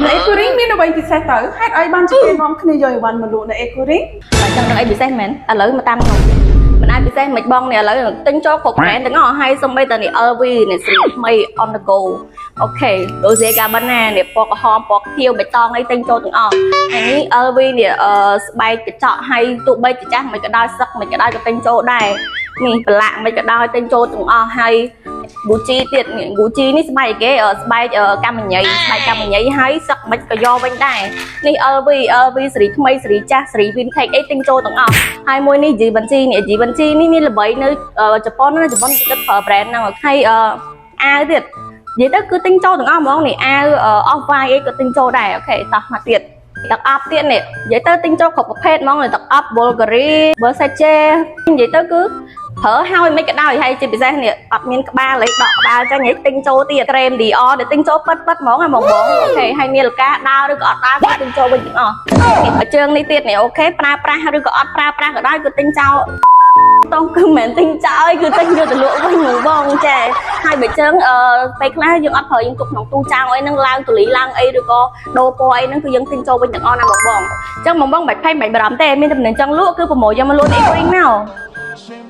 នៅ Ecoring មានអ្វីពិសេសទៅហេតុអីបានជាគេនាំគ្នាយកអីវ៉ាន់មកលក់នៅ Ecoring? បើចង់ដឹងអីពិសេសមែនឥឡូវមកតាមខ្ញុំមិនអាចពិសេសមិនបងនេះឥឡូវទិញចូលគ្រប់ brand ទាំងអស់ហើយសូម្បីតែនេះ LV នេះស៊េរីថ្មី on the go, okay, Dolce Gabbana នេះពណ៌ក្រហមពណ៌ខៀវបៃតងអីទិញចូលទាំងអស់ហើយនេះ LV នេះអឺស្បែកកញ្ចក់ហើយទោះបីជាចាស់មិនក៏ដោយសឹកមិនក៏ដោយក៏ទិញចូលដែរនេះប្រឡាក់មិនក៏ដោយទិញចូលទាំងអស់ហើយ Gucci ទៀតនេះ Gucci នេះស្បែកអីគេអឺស្បែកអឺកម្មញីស្បែកកម្មញីហើយសឹកមិនក៏យកវិញដែរនេះ LV LV ស៊េរីថ្មីស៊េរីចាស់ស៊េរី vintage អីទិញចូលទាំងអស់ហើយមួយនេះ Givenchy នេះ Givenchy នេះមានល្បីនៅជប៉ុនណាជប៉ុនគេគិតប្រើ brand ហ្នឹងហើយអឺអាវទៀតនិយាយទៅគឺទិញចូលទាំងអស់ហ្មងនេះអាវ off white អីក៏ទិញចូលដែរ okay តោះមកទៀតទឹកអប់ទៀតនេះនិយាយទៅទិញចូលគ្រប់ប្រភេទហ្មងទឹកអប់ Bulgari, Versace និយាយទៅគឺប្រើហើយមិនក៏ដោយហើយជាពិសេសនេះអត់មានក្បាលអីដកក្បាលចាញ់អីទិញចូលទៀតក្រែម Dior ដែលទិញចូលប៉ិតប៉ិតហ្មងហ្មងបង okay ហើយនាឡិកាដើរឬក៏អត់ដើរក៏ទិញចូលវិញទាំងអស់នេះជើងនេះទៀតនេះ okay ប្រើប្រាស់ឬក៏អត់ប្រើប្រាស់ក៏ដោយគឺទិញចោលតងគឺមិនមែនទិញចោលគឺទិញយកទៅលក់វិញហ្មងបងចាហើយបើជើងអឺពេលខ្លះយើងអត់ប្រើយើងទុកក្នុងទូចោលអីហ្នឹងឡើងទូលីឡើងអីឬក៏ដូរពណ៌អីហ្នឹងគឺយើងទិញចូលវិញទាំងអស់ណាបងបងអញ្ចឹងបងបងបាច់ភ័យបាច់បារម្ភទេមានតំណែងចង់លក់គឺប្រមូលយកមកលក់នេះវិញមក។